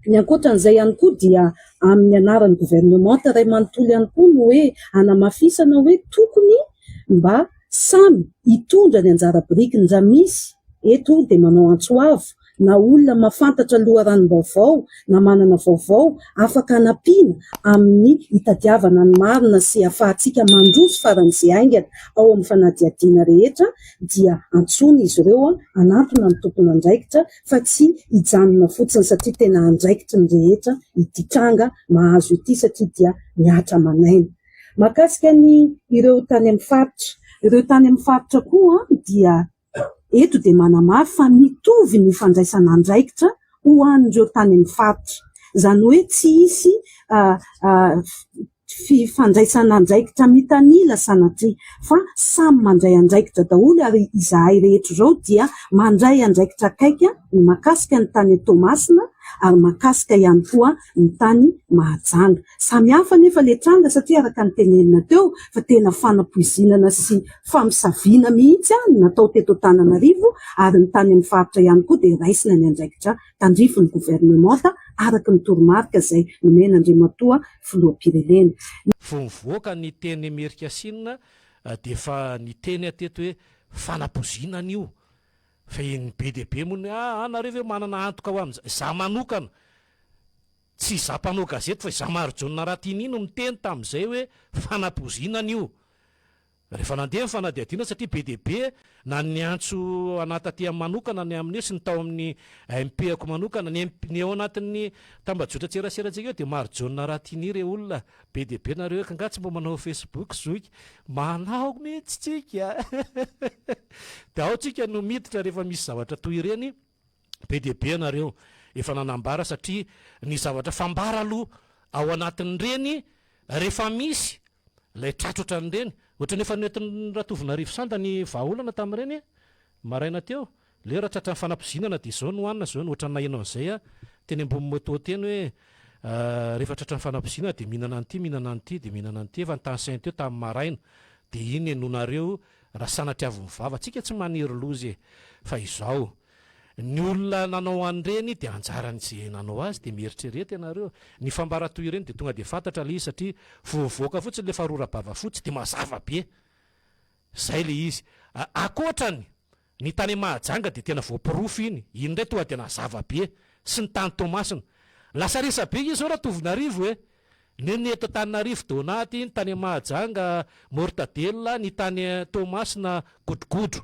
Ny ankoatran'izay ihany koa dia amin'ny anaran'ny governemanta iray manontolo ihany koa no hoe hanamafisana hoe tokony mba samy hitondra ny anjara birikiny raha misy eto dia manao antso avo na olona mahafantatra loharanom-baovao na manana vaovao afaka hanampiana amin'ny hitadiavana ny marina sy hahafahantsika mandroso faran'izay haingana ao amin'ny fanadihadiana rehetra dia antsoina izy ireo hanantona ny tompon'andraikitra fa tsy hijanona fotsiny satria tena andraikitry ny rehetra ity tranga mahazo ity satria dia mihatra aman'aina. Mahakasika ny ireo tany amin'ny faritra, ireo tany amin'ny faritra koa dia eto dia manamafy fa mitovy ny fandraisana andraikitra ho an'ireo tany amin'ny faritra. Izany hoe tsy hisy fifandraisana andraikitra mitanila sanatria fa samy mandray andraikitra daholo ary izahay rehetra izao dia mandray andraikitra akaiky ny mahakasika ny tany Toamasina ary mahakasika ihany koa ny tany Mahajanga. Samy hafa anefa ilay tranga satria araka ny tenenina teo fa tena fanapoizinana sy famosaviana mihitsy no natao teto Antananarivo ary ny tany amin'ny faritra ihany koa dia raisina ny andraikitra tandrify ny governemanta araka ny toromarika izay nomen'Andriamatoa Filoham-pirenena. Vao nivoaka ny teny Amerikasinina dia efa niteny aho teto hoe fanapoizinana io. Fa eny be dia be moa ny hoe aa nareo ve manana antoka ho amin'izay? Izaho manokana, tsy izaho mpanao gazety fa izaho Marijaona Ratini no miteny tamin'izay hoe fanapoizinana io. Rehefa nandeha ny fanadihadiana satria be dia be na ny niantso anah taty amin'ny manokana ny amin'io sy ny tao amin'ny MP-ako manokana, ny MP, ny ao anatin'ny tambajotran-tseraserantsika eo dia Marijaona Ratini re olona, be dia be nareo ka nga tsy mba manao Facebook zoky, manao mihitsy tsika dia ao tsika no miditra rehefa misy zavatra toy ireny, be dia be nareo efa nanambara satria ny zavatra fambara aloha ao anatin'ireny rehefa misy Ilay tratra ohatran'ireny. Ohatran'ny efa noentin'i Ratovonarivo Sanda ny vahaolana tamin'ireny maraina teo. Ilay hoe raha tratran'ny fanapoizinana dia izao no hohanina, izao no ohatran'ny naheno an'izay aho teny ambony moto teny hoe rehefa tratran'ny fanapoizinana dia mihinana an'ity, mihinana an'ity, dia mihinana an'ity. Efa nitanisainy teo tamin'ny maraina. Dia iny henoinareo raha sanatria avy ny vava. Tsika tsy maniry loza e! Fa izao. Ny olona nanao an'ireny dia anjaran'izay nanao azy dia mieritrereta ianareo. Ny fambara toy ireny dia tonga dia fantatra ilay izy satria vao mivoaka fotsiny ilay farora-bava fotsy dia mazava be. Izay ilay izy. Ankoatrany, ny tany Mahajanga dia tena voaporofo iny. Iny indray tonga dia nazava be. Sy ny tany Toamasina. Lasa resabe izy izao Ratovonarivo e! Ny ny eto Antananarivo Donat, ny tany Mahajanga Mortadella, ny tany Toamasina Godrogodro.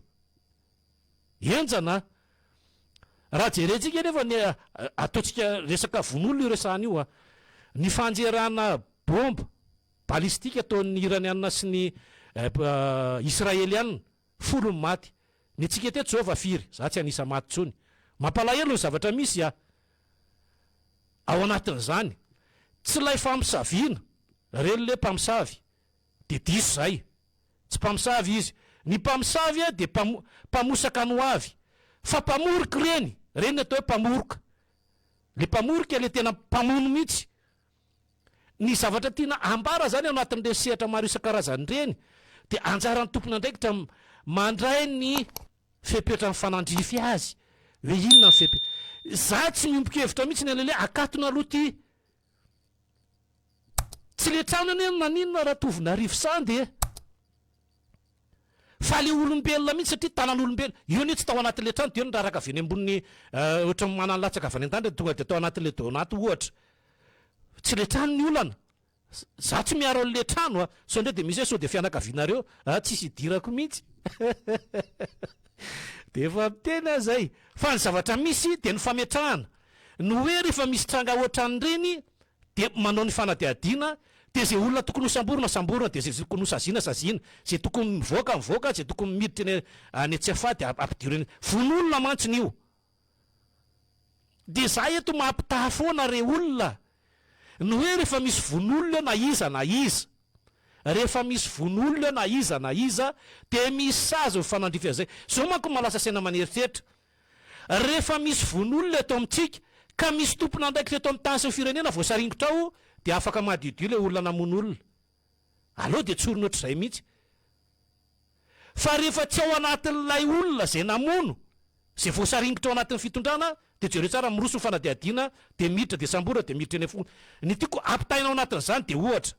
Henjana a! Raha jerentsika anefa ny ataontsika resaka vono olona io resahana io a! Ny fanjerana bomba balistika ataon'ny Iraniana sy ny Israeliana, folo ny maty. Ny antsika teto zao efa firy? Za tsy hanisa maty intsony. Mampalahelo ny zavatra misy a! Ao anatin'izany, tsy ilay famosaviana, reny le mpamosavy, Dia diso izay. Tsy mpamosavy izy. Ny mpamosavy dia mpamosaka ny ho avy. Fa mpamorika ireny. Ireny no atao hoe mpamoroka. Ilay mpamorika ilay tena mpamono mihitsy. Ny zavatra tiana ambara izany ao anatin'ireny sehatra maro isan-karazany ireny dia anjaran'ny tompon'andraikitra mandray ny fepetra mifanandrify azy hoe inona ny fepetra. Izaho tsy miombon-kevitra mihitsy ny an'ilay hoe akatona aloha ity. Tsy le trano anie no naninona Ratovonarivo Sandy e! Fa le olombelona mihitsy satria tanan'olombelona, io anie tsy tao anatin'le trano dia eo niraraka avy eny ambony ohatran'ny manana latsaka avy any an-danitra dia tonga dia tao anatin'le donaty ohatra. Tsy le trano ny olana. Za tsy miaro an'le trano a! Sao ndray dia misy hoe sao dia fianakavianareo a! Tsisy idirako mihitsy. Dia efa miteny aho zay. Fa ny zavatra misy dia ny fametrahana. Ny hoe rehefa misy tranga ohatran'ireny dia manao ny fanadihadiana dia izay olona tokony ho samborina samborina dia izay tokony ho saziana saziana, izay tokony mivoaka mivoaka, izay tokony miditra eny any Tsiafahy dia ampidiro eny, vono olona mantsiny io. Dia za eto mampitaha foana re olona ny hoe rehefa misy vono olona eo na iza na iza, rehefa misy vono olona eo na iza na iza dia misy sazy mifanandrify an'izay. Zao manko no mahalasa saina maneritreritra. Rehefa misy vono olona eto amintsika ka misy tompon'andraikitra eto amin'ny tany sy ny firenena voasaringotra ao dia afaka madiodio ilay olona namono olona. Aleo dia tsorina ohatr'izay mihitsy. Fa rehefa tsy ao anatin'ilay olona izay namono, izay voasaringotra ao anatin'ny fitondrana. Dia jereo tsara miroso ny fanadihadiana dia miditra dia samborina dia miditra eny am-fonja. Ny tiako ampitaina ao anatin'izany dia ohatra,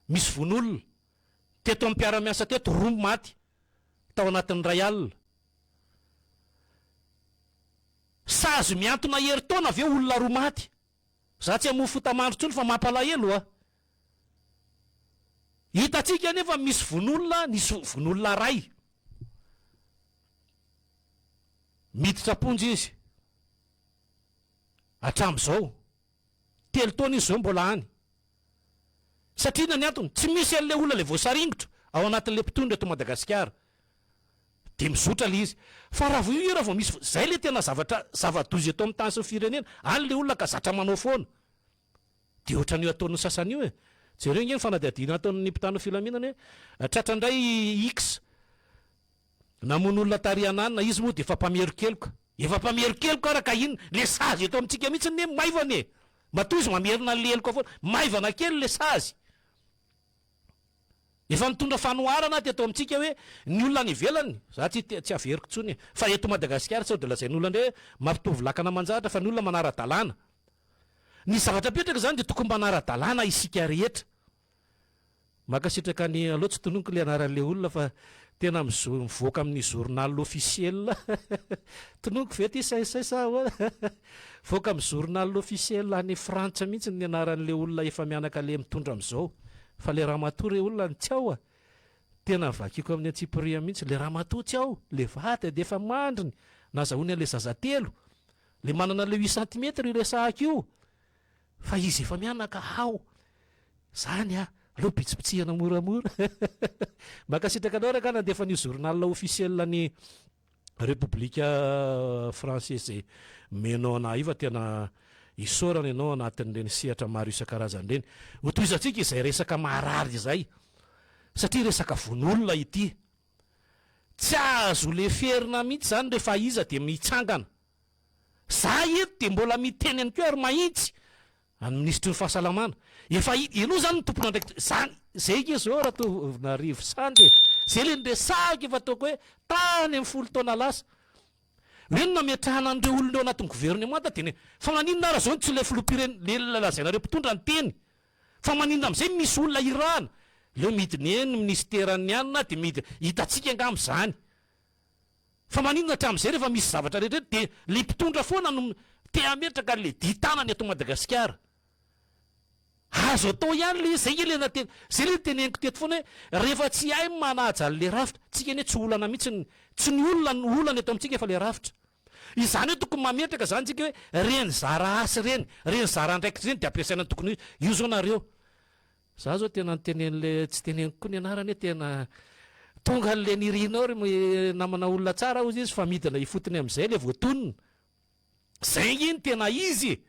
misy vono olona teto amin'ny mpiara-miasa teto, roa maty tao anatin'ny iray alina. Sazy mihantona herintaona ve olona roa maty? Za tsy hamoa fota-mandry intsony fa mampalahelo a! Hitantsika anefa misy vono-olona, nisy vono-olona ray. Miditra am-ponja izy. Hatramin'izao. Telo taona izy izao mbola any. Satria inona ny antony? Tsy misy an'ilay olona ilay voasaringotra ao anatin'ilay mpitondra eto Madagasikara. Dia mizotra ilay izy. Fa raha vao io raha vao misy, izay ilay tena zavatra, zava-doza eto amin'ny tany sy ny firenena. Any ilay olona ka zatra manao foana. Dia ohatran'io ataon'ny sasany io e. Jereo ange ny fanadihadiana ataon'ny mpitandro ny filaminana hoe tratra indray i X namono olona tary Ananina, izy moa dia efa mpamerin-keloka. Efa mpamerin-keloka ara ka inona? Le sazy eto amintsika mihitsy anie maivana e. Matoa izy mamerina an'le heloka foana. Maivana kely le sazy. Efa nitondra fanoharana aho teto amintsika hoe ny olona any ivelany, za tsy tsy averiko intsony e, fa eto Madagasikara sao dia lazain'olona indray hoe mampitovy lakana aman-javatra fa ny olona manara-dalàna. Ny zavatra apetraka izany dia tokony manara-dalàna isika rehetra. Mankasitraka ny, aleo tsy tononiko ilay anaran'ilay olona fa tena mivoaka amin'ny journal officiel. Tononiko ve ity saisay sa ahoana? Mivoaka amin'ny journal officiel any Frantsa mihitsy ny anaran'ilay olona efa mianaka ilay mitondra amin'izao. Fa ilay ramatoa re olona no tsy ao a! Tena vakiko amin'ny antsipiriany mihitsy, ilay ramatoa tsy ao, ilay vady dia efa mandriny, nazahoany an'ilay zaza telo. Le manana le huit centimètre io resahako io fa izy efa mianaka hao zany a! Aleo bitsibitsihana moramora. Mankasitraka anao rangah nandefa an'io journal officiel ny Repoblika Français zay omenao anah io fa tena isaorana ianao anatin'ireny sehatra maro isan-karazany ireny. Hotohizantsika izay resaka maharary izay satria resaka vono olona ity. Tsy azo leferina mihitsy zany rehefa iza dia mitsangana. Za eto dia mbola miteny ihany koa ary mahintsy any minisitry ny fahasalamana. Efa ianao zany no tompon'andraikitra zany. Zay nge zao Ratovonarivo Sandy e. Zay le niresahako efa ataoko hoe tany amin'ny folo taona lasa. Hoe ny nametrahana an'ireo olona ireo anatin'ny governemanta dia ny fa maninona ara zao no tsy ilay filoham-pirenena le lazainareo mpitondra niteny. Fa maninona amizay misy olona irahana? Leo midina eny minisiteran'ny anona dia midina, hitantsika angamba izany. Fa maninona hatramin'izay rehefa misy zavatra rehetra eto dia le mpitondra foana no te hametraka an'le dihy tanana eto Madagasikara. Azo atao ihany le izy, zay nge le nate, zay le noteneniko teto foana hoe rehefa tsy hay ny manaja an'le rafitra, tsika anie tsy olana mihitsy ny, tsy ny olona no olana eto amintsika fa le rafitra. Izany hoe tokony mametraka izany tsika hoe reny zara asa ireny, reny zara andraikitra ireny dia ampiasaina ny tokony ho izy. Io zao nareo. Za zao tena nitenen'le tsy teneniko koa ny anarany hoe tena tonga an'le nirinao ry namana olona tsara hozy izy fa midina ifotony amin'izay le voatonona. Zay ange no tena izy e!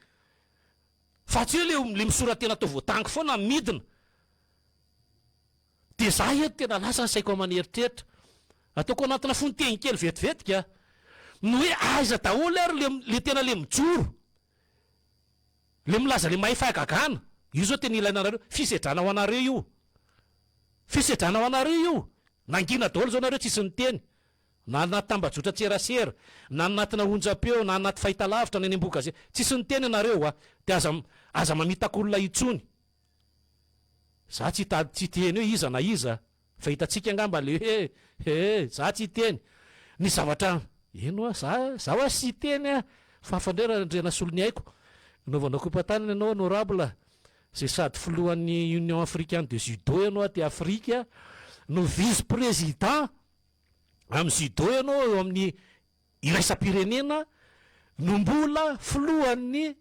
Fa tsy hoe le le misora-tena atao voatango foana midina. Dia za eto tena lasa ny saiko aman'eritreritra. Ataoko anatina fononteny kely vetivetika ny hoe aiza daholo ary le le tena le mijoro, le milaza le mahay fahagagana. Io zao tena ilaina anareo, fisedrana ho anareo io. Fisedrana ho anareo io. Nangina daholo zao nareo tsisy niteny. Na anaty tambajotran-tserasera, na anatina onjam-peo, na anaty fahitalavitra, na eny ambony gazety. Tsisy niteny ianareo a. Dia aza aza mamitaka olona intsony. Za tsy hitady tsy hiteny hoe iza na iza fa hitantsika angamba le hoe he za tsy hiteny ny zavatra eny hoa za za hoa tsy hiteny ah fa hafa ndray Randrianasoloniaiko naovana kopa-tanana ianao honorable zay sady filohan'ny Union Africaine de Judo ianao aty Afrika no vice président amin'ny judo ianao eo amin'ny iraisam-pirenena no mbola filohan'ny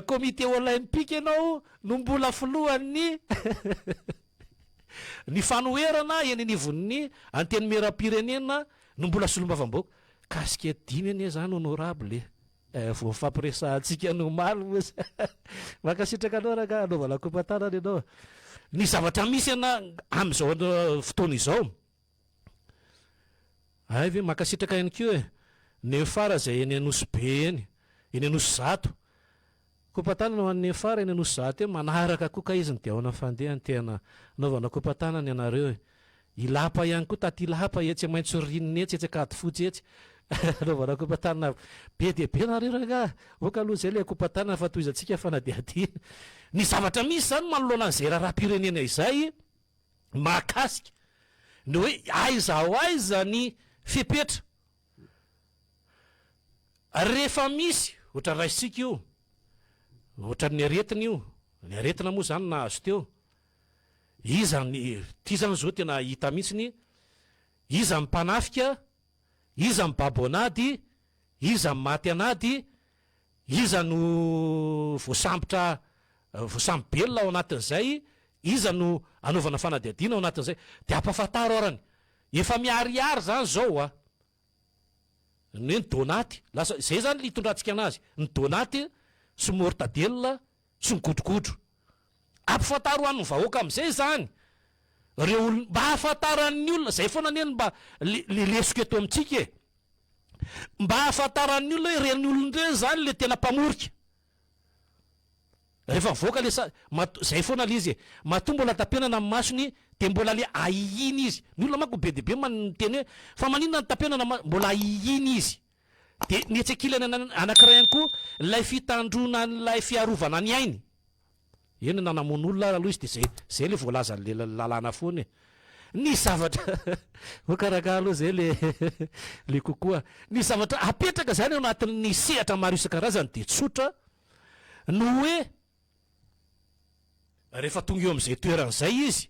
comité olympique ianao no mbola filohan'ny ny fanoherana eny anivon'ny antenimieram-pirenena no mbola solombavambahoaka. Casquette dimy anie zany honorable e. Vao nifampiresahantsika ny omaly moa zay. Mankasitraka anao rangahy, anaovana kopa-tanana ianao. Ny zavatra misy ana amin'izao fotoana izao. Hay ve, mankasitraka ihany koa e! Nefara izay eny Anosibe eny, eny Anosizato. Kopa-tanana ho an'i Nefara eny Anosizato eny, manaraka koa kay izy ny dia ahoana ny fandehany, tena anaovana kopa-tanana ianareo e! Ilapa ihany koa, taty Ilapa, etsy Maitsorinina etsy, etsy Ankadifotsy etsy. Anaovana kopa-tanana be dia be nareo rangaha. Ok aloha izay ilay kopa-tanana fa tohizantsika fanadihadiana. Ny zavatra misy izany manoloana an'izay raharaham-pirenena izay mahakasika ny hoe aiza ho aiza ny fepetra rehefa misy, ohatra raisintsika io, ohatran'ny aretina io, ny aretina moa izany nahazo teo, iza ny, ity izany izao tena hita mihitsy iza ny mpanafika, Iza no babo an'ady? Iza no maty an'ady? Iza no voasambotra voasambo-belona ao anatin'izay? Iza no anaovana fanadihadiana ao anatin'izay? Dia ampahafantaro arany. Efa miharihary izany izao a! Ny hoe ny donaty, lasa izay izany ilay itondrantsika anazy, ny donaty sy ny mortadelle sy ny godrogodro. Ampifantaro ho an'ny vahoaka amin'izay izany ireo olona, mba hahafantaran'ny olona, izay foana anie no mba le lesoka eto amintsika e! Mba hahafantaran'ny olona hoe ireny olona ireny izany le tena mpamorika. Rehefa mivoaka le sa, mato, izay foana le izy e! Matoa mbola tapenana ny masony dia mbola le ahihiana izy. Ny olona manko be dia be miteny hoe fa maninona no tapenana maso, mbola ahihiana izy. Dia ny etsy ankilany anankiray ihany koa ilay fitandroana an'ilay fiarovana ny ainy. Eny na namono olona ary aloha izy dia zay zay ilay voalazan'ilay lalàna foana e. Ny zavatra voakarakara aloha zay le le kokoa. Ny zavatra apetraka zany ao anatin'ny sehatra maro isan-karazany dia tsotra no hoe rehefa tonga eo amin'izay toerana izay izy,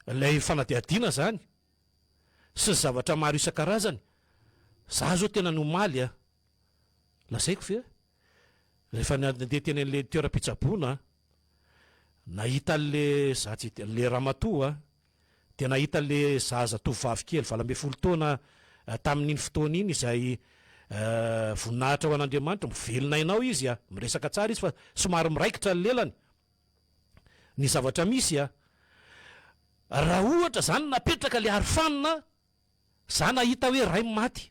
ilay fanadihadiana zany, sy ny zavatra maro isan-karazany. Za zao tena ny omaly a, lazaiko ve, rehefa nandeha teny an'le toeram-pitsaboana a, nahita an'le za tsy le ramatoa a, dia nahita an'le zaza tovovavy kely 18 taona tamin'iny fotoana iny izay voninahitra ho an'Andriamanitra, mivelona ainao izy a, miresaka tsara izy fa somary miraikitra ny lelany. Ny zavatra misy a, raha ohatra zany napetraka le arofanina, za nahita hoe ray maty.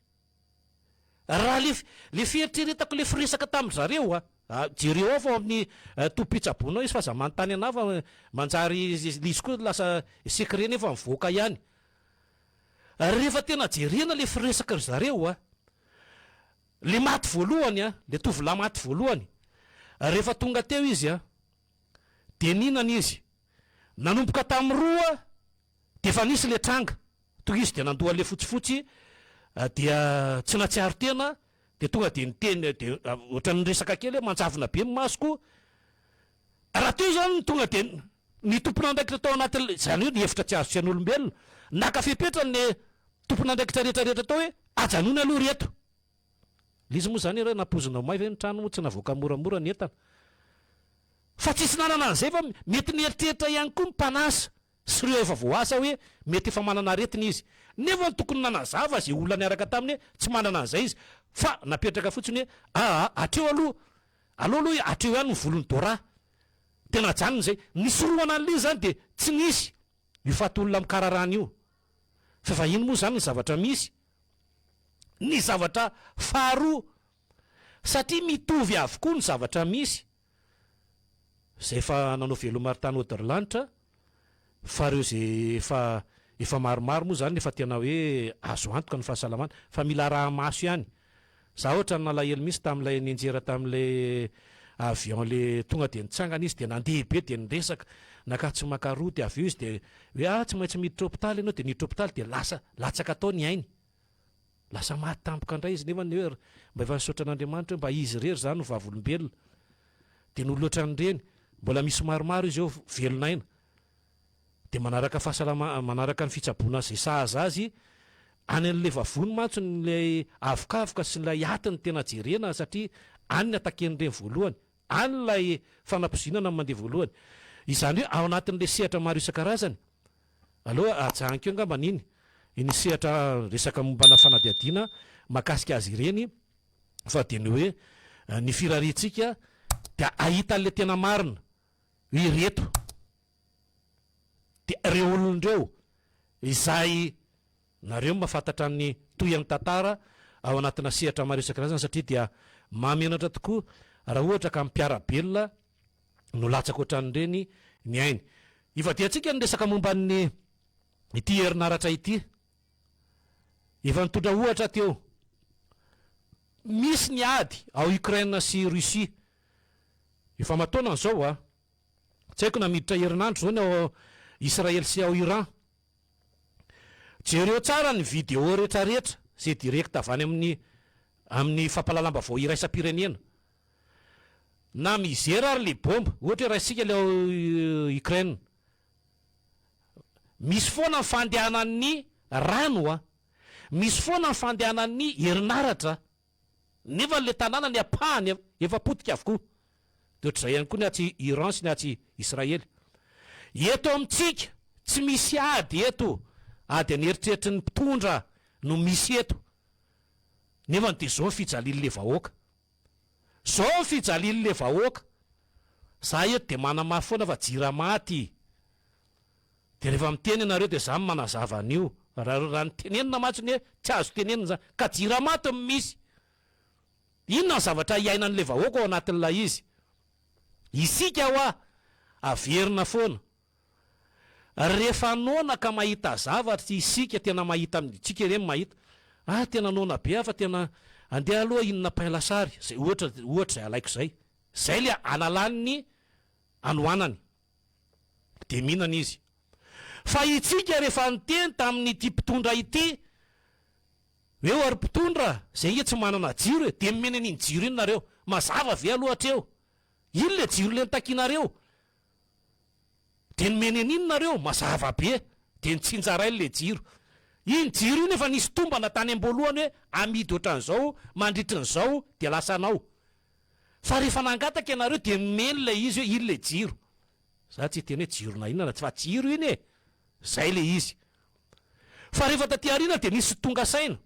Raha le le fieritreretako le firesaka tamin-dry zareo a, jereo ao fa ao amin'ny tobim-pitsaboana ao izy fa aza manontany anah fa manjary le izy koa lasa secret nefa mivoaka ihany. Rehefa tena jerena le firesaky ry zareo a, le maty voalohany a, le tovolahy maty voalohany, rehefa tonga teo izy a, dia nihinana izy. Nanomboka tamin'ny 2 dia efa nisy ilay tranga. Tonga izy dia nandoa an'ilay fotsifotsy dia tsy nahatsiaro tena dia tonga dia niteny dia ohatran'ny niresaka kely hoe manjavona be ny masoko. Raha teo izany no tonga dia ny tompon'andraikitra tao anatin'ilay, izany hoe ny hevitra tsy azo tsy an'olombelona, naka fepetra ny tompon'andraikitra rehetra rehetra tao hoe ajanony aloha ry eto. Le izy moa zany re nampoizina may ve ny trano moa tsy navoaka moramora ny entana. Fa tsisy nanana an'izay fa mety nieritreritra ihany koa ny mpanasa sy ireo efa voaasa hoe mety efa manana aretina izy. Nefa ny tokony nanazava izay olona niaraka taminy hoe tsy manana an'izay izy fa napetraka fotsiny hoe aa hatreo aloha, aleo aloha hatreo ihany ny volon'i Dora. Dia najanona izay. Nisorohana an'ilay izy zany dia tsy nisy io faty olona mikararana io. Fa vahiny moa zany ny zavatra misy. Ny zavatra faharoa, satria mitovy avokoa ny zavatra misy, izay efa nanao veloma ry tany Oderlanitra, fa ireo izay efa efa maromaro moa izany efa tena hoe azo antoka ny fahasalamana, fa mila araha-maso ihany. Za ohatran'ny nalahelo mihitsy tamin'ilay nianjera tamin'ilay avion le tonga dia nitsangana izy dia nandeha be dia niresaka nakatsy makaroa dia avy eo izy dia hoe ah tsy maintsy miditra hopitaly ianao dia niditra hopitaly dia lasa latsaka tao ny ainy. Lasa maty tampoka indray izy nefa ny hoe mba efa nisaotra an'Andriamanitra hoe mba izy irery izany no vavolombelona. Dia noho loatran'ireny mbola misy maromaro izy eo velon'aina. Dia manaraka fahasalama manaraka ny fitsaboana izay sahaza azy any an'ilay vavony mantsy ilay avokavoka sy ilay aty no tena jerena satria any ny ataken'ireny voalohany. Any ilay fanapoizinana no mandeha voalohany. Izany hoe ao anatin'ilay sehatra maro isan-karazany. Aleo ajanoko eo angambany iny, iny sehatra resaka mombana fanadihadiana mahakasika azy ireny fa dia ny hoe ny firariantsika dia hahita an'ilay tena marina hoe ireto dia ireo olona ireo izay nareo mahafantatra ny tohian'ny tantara ao anatina sehatra maro isan-karazany satria dia mahamenatra tokoa raha ohatra ka mpiara-belona no latsaka ohatran'ireny ny ainy. Ivadihantsika ny resaka momba ny ity herinaratra ity. Efa nitondra ohatra teo. Misy ny ady ao Ukraine sy Russie. Efa aman-taonany izao a. Tsy haiko na miditra herinandro izao ny ao Israel sy ao Iran. Jereo tsara ny video retraretra izay direct avy any amin'ny amin'ny fampahalalam-baovao iraisam-pirenena. Na mizera ary le bomba, ohatra hoe raisintsika le ao Ukraine. Misy foana ny fandehanan'ny rano a. Misy foana ny fandehanan'ny herinaratra. Nefa le tanàna ny ampahany efa potika avokoa. Dia ohatr'izay ihany koa ny atsy Iran sy ny atsy Israely. Eto amintsika, tsy misy ady eto, ady an'eritreritry ny mpitondra no misy eto. Nefa dia zao ny fijalian'le vahoaka. Zao ny fijalian'le vahoaka. Za eto dia manamafy foana fa jirama ty. Dia rehefa miteny ianareo dia za no manazava an'io. Raha ny tenenina mantsy ny hoe tsy azo tenenina izany. Ka jirama to no misy. Inona ny zavatra iainan'ilay vahoaka ao anatin'ilay izy? Isika hoa averina foana. Rehefa noana ka mahita zavatra isika tena mahita amintsika ireny mahita ah tena noana be aho fa tena andeha aloha hihinana pain lasary, zay ohatra ohatra izay alaiko izay. Izay ilay analany ny anoanany. Dia mihinana izy. Fa itsika rehefa niteny tamin'ity mpitondra ity hoe oa ry mpitondra zay nge tsy manana jiro e, dia nomeny an'iny jiro iny nareo. Mazava ve aloha hatreo? Iny le jiro le nitakianareo. Dia nomeny an'iny nareo, mazava be. Dia nitsinjarainy le jiro. Iny jiro iny efa nisy tombana tany am-boalohany hoe amidy ohatran'izao mandritrin'izao dia lasanao. Fa rehefa nangataka ianareo dia nomeny ilay izy hoe iny le jiro. Za tsy hiteny hoe jiro na inona na tsy fa jiro iny e! Zay le izy. Fa rehefa taty aoriana dia nisy tonga saina.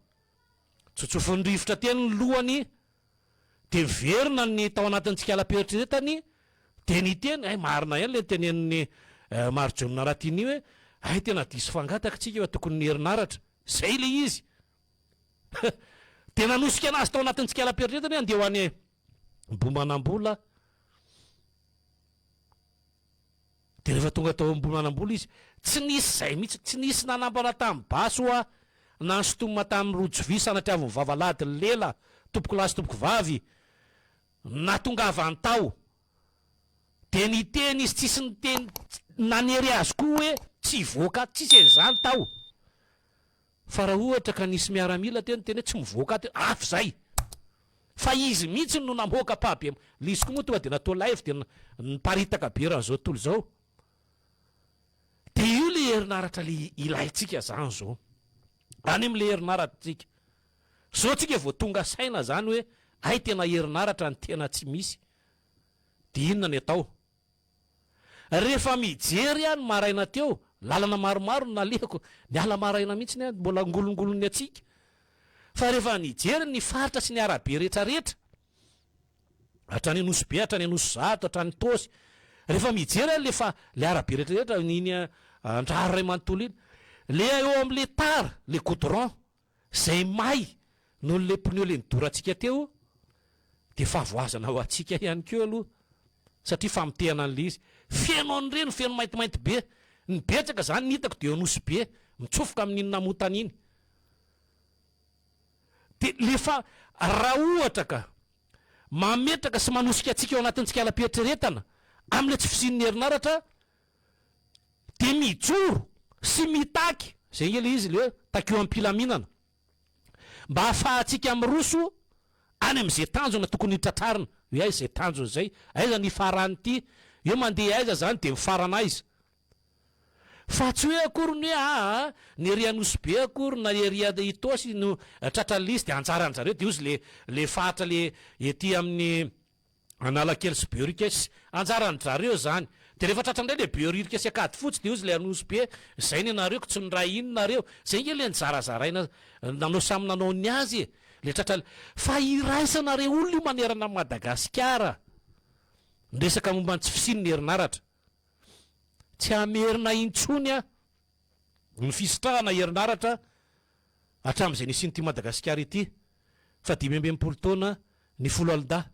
Tsotsofin'ny rivotra teny ny lohany dia miverina ny tao anatin'ny tsikalam-pieritreretany dia niteny, hay marina ihany le nitenenin'i Marijaona Ratini hoe hay tena diso fangataka tsika fa tokony ny herinaratra. Zay le izy. Dia nanosika anazy tao anatin'ny tsikalam-pieritreretany hoe andeha ho any Ambohimanambola. Dia rehefa tonga tao Ambohimanambola izy, tsy nisy izay mihitsy, tsy nisy nanambana tamin'ny basy hoa, na nisintomina tamin'ny rojo vy sanatriavin'ny vavalady ny lela, tompokolahy sy tompokovavy, natongavany tao. Dia niteny izy, tsisy niteny, nanery azy koa hoe tsy hivoaka, tsisy an'izany tao. Fa raha ohatra ka nisy miaramila teo niteny hoe tsy mivoaka ato, hafa izay. Fa izy mihitsy no namoaka ampahabem. Le izy koa moa tonga dia natao live dia niparitaka be eran'izao tontolo izao. Dia io le herinaratra le ilaintsika zany zao. Any amin'le herinaratra tsika. Zao tsika vao tonga saina zany hoe hay tena herinaratra ny tena tsy misy. Dia inona ny atao? Rehefa mijery aho ny maraina teo, lalana maromaro no nalehako, niala maraina mihitsy aho, mbola ngolongolon'ny hatsiaka. Fa rehefa nijery ny faritra sy ny arabe rehetrarehetra, hatrany Anosibe, hatrany Anosizato, hatrany Itaosy, rehefa mijery aho le fa le arabe rehetrarehetra, iny Andraharo iray manontolo iny, le eo amin'le tara, le goudron, Izay may noho ilay pneu le nidorantsika teo dia fahavoazana ho antsika ihany koa aloha satria famotehana an'ilay izy. Feno an'ireny, feno maintimainty be. Ny betsaka izany ny hitako dia eo Anosibe, mitsofoka amin'iny namotana iny. Dia le fa raha ohatra ka mametraka sy manosika antsika ao anatin'ny tsikalam-pieritreretana amin'ilay tsy fisian'ny herinaratra dia mijoro sy mitaky, zay nge le izy le hoe takio am-pilaminana, mba hahafahantsika miroso any amin'izay tanjona tokony hotratrarina, hoe aiza izay tanjona izay, aiza ny hifaran'ity, hoe mandeha aiza zany dia mifarana aiza. Fa tsy hoe akory ny hoe aa ny ery Anosibe akory na ery Itaosy no tratran'ilay izy dia anjaran-jareo, dia ozy le le faritra le ety amin'ny Analakely sy Behoririka sy anjaran dry zareo izany. Dia rehefa tratra indray ilay Behoririka sy Ankadifotsy dia hozy ilay Anosibe, izay ny anareo ko tsy niray iny nareo. Izay ange ilay nizarazaraina nanao samy nanao ny azy e. Ilay tratra fa iraisana re olona io manerana an'i Madagasikara. Ny resaka momba ny tsy fisian'ny herinaratra. Tsy hamerina intsony aho ny fisitrahana herinaratra hatramin'izay nisian'ity Madagasikara ity fa 65 taona ny foloalindahy.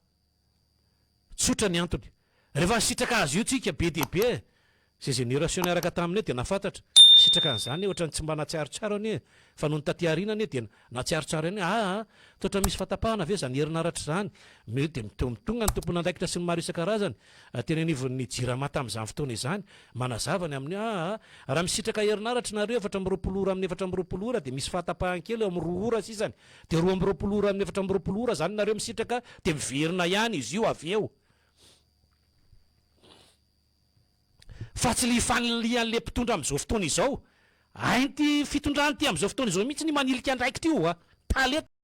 Tsotra ny antony. Rehefa nisitraka azy io tsika be dia be, izay génération niaraka taminay dia nahafantatra. Sitraka an'izany ohatran'ny tsy mba nahatsiarotsiaro anie fa nony taty aoriana anie dia nahatsiarotsiaro ihany hoe aa toa ohatran'ny misy fahatapahana ve izany herinaratra izany? Mety dia tonga ny tompon'andraikitra sy ny maro isan-karazany teny anivon'ny Jirama tamin'izany fotoana izany manazava ny amin'ny hoe aa raha misitraka herinaratra nareo 24 ora amin'ny 24 ora dia misy fahatapahan-kely eo amin'ny roa ora sisany dia 22 ora amin'ny 24 ora izany nareo misitraka dia miverina ihany izy io avy eo. Fa tsy le ifanilihan'le mpitondra amin'izao fotoana izao. Hain'ity fitondrana ity amin'izao fotoana izao mihitsy ny manilika andraikitra io a! Talenta.